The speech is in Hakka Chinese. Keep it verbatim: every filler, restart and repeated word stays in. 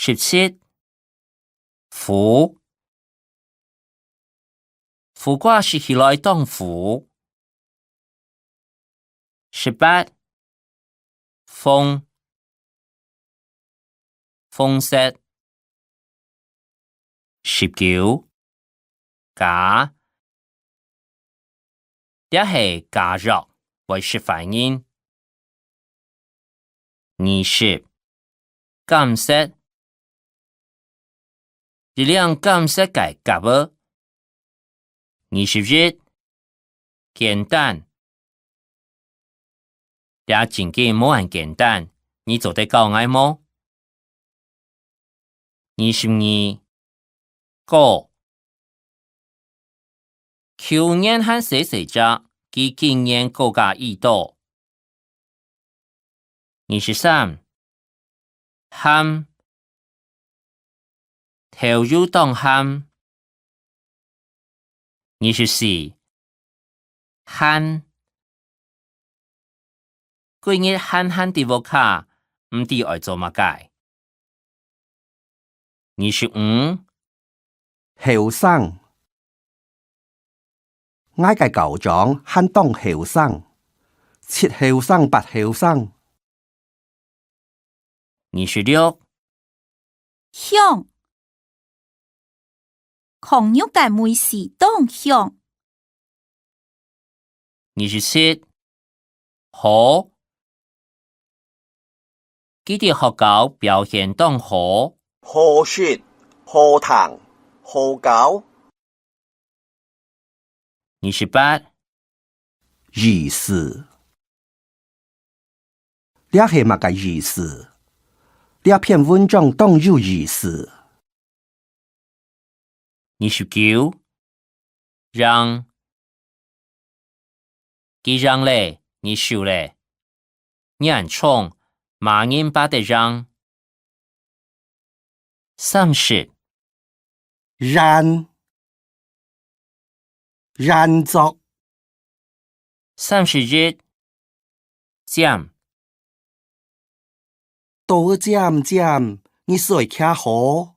十七，苦。苦瓜食起來當苦。十八，紅。紅色。十九，加。這係加藥會食飯人。二十， 柑色。一領柑色个柑仔。二十一，簡單。這真經無恁簡單，你做得教𠊎無？二十二，高。 舊年還細細隻，佢今年高價已多。二十三，鹹。豆油當鹹。二十四，閒。歸日閒閒在屋下，毋知愛做麼个。 二十五，後生。𠊎个校長還當後生，七後生八後生。二十六，香。炕肉个味緒當香。 二十七，好。佢在學校表現當好。好食、好聽、好教。二十八，意思。這係麼个意思？這篇文章當有意思。 二十九，贏。佢贏咧，你輸咧。你恁衝，麼人巴得贏？三十，諫。諫著。 三十一，尖。多尖尖，你係愛徛好？